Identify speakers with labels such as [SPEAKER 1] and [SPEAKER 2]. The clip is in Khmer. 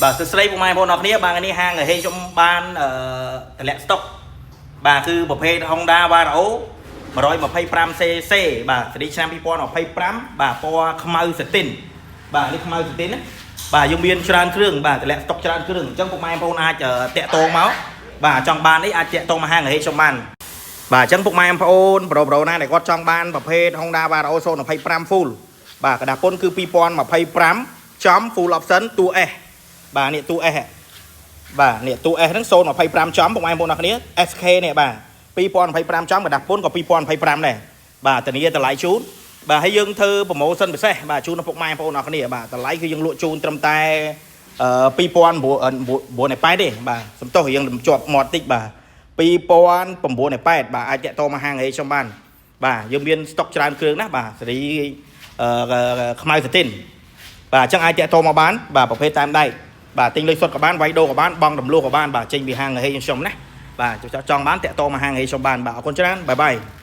[SPEAKER 1] បាទសួស្តីពុកម៉ែបងប្អូនអរគ្នាបាទថ្ងៃនេះហាងហេងខ្ញុំបានអឺតម្លាក់ស្តុកបាទគឺប្រភេទ Honda Vario 125 cc បាទស៊េរីឆ្នាំ2025បាទពណ៌ខ្មៅសាទីនបាទនេះខ្មៅសាទីនណាបាទយើងមានច្រើនគ្រឿងបាទតម្លាក់ស្តុកច្រើនគ្រឿងអញ្ចឹងពុកម៉ែបងប្អូនអាចតាក់ទងមកបាទចង់បាននេះអាចតាក់ទងមកហាងហេងខ្ញុំបានបាទអញ្ចឹងពុកម៉ែបងប្អូនប្រូប្រូណាដែលគាត់ចង់បានប្រភេទ Honda Vario 025 full បាទក្រដាសពន្ធគឺ2025ចំ full option តួ S បាទនេះតួ S ហ៎បាទនេះតួ S ហ្នឹង025ចំពុកម៉ែបងប្អូនអរគ្នា SK នេះបាទ2025ចំក្រដាសពន្ធក៏2025ដែរបាទធានាតម្លៃជូនបាទហើយយើងធ្វើ promotion ពិសេសបាទជូនដល់ពុកម៉ែបងប្អូនអរគ្នាបាទតម្លៃគឺយើងលក់ជូនត្រឹមតែអឺ2980ទេបាទសំទោសយើងជាប់មាត់តិចបាទ2980បាទអាចតាក់ទងមកហាងហេខ្ញុំបានបាទយើងមានស្តុកច្រើនគ្រឿងណាស់បាទស៊េរីអឺខ្មៅសាទីនបាទអញ្ចឹងអាចតាក់ទងមកបានបាទប្រភេទតាមដែកបាទទិញលុយសុទ្ធក៏បានវាយដូរក៏បានបង់រំលោះក៏បានបាទចេញពីហាងហេខ្ញុំណាបាទចង់បានតាក់ទងមកហាងហេខ្ញុំបានបាទអរគុណច្រើន bye bye.